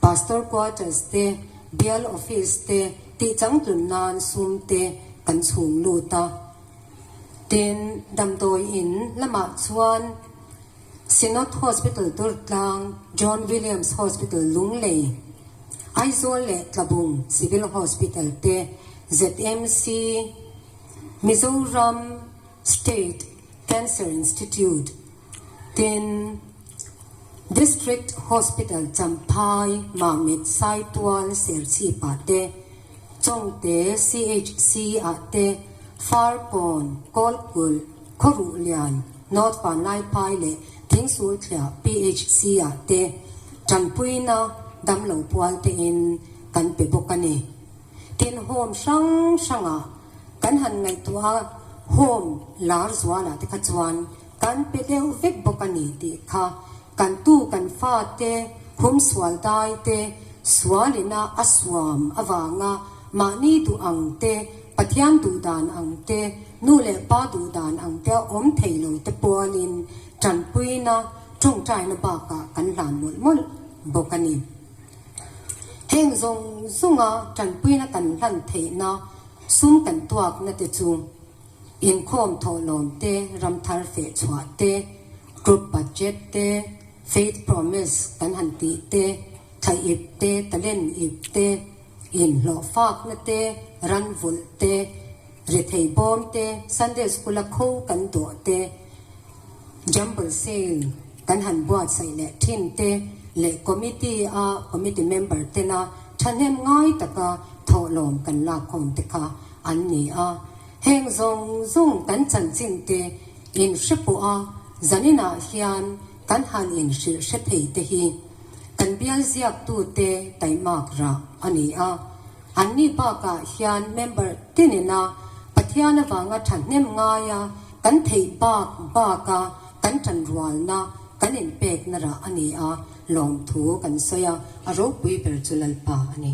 Pastor Quarters te, Bial Office te tih changtlun nan sum te kan chhum lut a. Tin, damdawi in lamah chuan Synod Hospital Durtlang, John Williams Hospital Lunglei, Aizawl leh Tlabung Civil Hospital te, ZMC, Mizoram State Cancer Institute, Tin, District Hospital Champhai, Mamit, Saitual, Serchhip-ah te, Chawngte CHC-ah te, Farkawn, Kawlkulh, Khawruhlian, North Vanlaiphai leh Thingsulthliah PHC-ah te tanpuina damlo pual tein kan pe bawk a ni. Tin, home hrang hrangah kan han ngaihtuah a, home lar zualah te kha chuan Kan pe deuh vek bawk a ni tih kha kan tu kan fate hum sual dai te sualina a suam avanga mahni duh ang te, Pathian duh dan ang te, nu leh pa duh dan ang te a awm thei lo te pualin tanpuina tawngtaina bakah kan hlan mawlh mawlh bawk a ni. Heng zawng zawnga tanpuina kan hlan theihna sum kan tuakna te chu Inkhawm thawhlawm te, ramthar feh chhuah te, group budget te, faith promise kan han tih te, thla ip te, talent ip te, inhlawh fakna te, ran vulh te, rethei bawm te, Sunday school a kho kan dawh te, jumble sale kan han buatsaih leh thin te leh committee a committee member tena thahnem ngai taka thawhlawm kan lakkhawm te kha an ni a. Heng zawng zawng kan chanchin te in hre pawh a, zaninah hian kan han inhrilh hre thei te hi kan bial ziaktute taimak rah a ni a. Anni bakah hian member tinina Pathian avanga thahnem ngaia kan theih bak baka kan tanrualna kan inpekna rah a ni a, lawmthu kan sawi a, a ropui ber chu Lalpa a ni.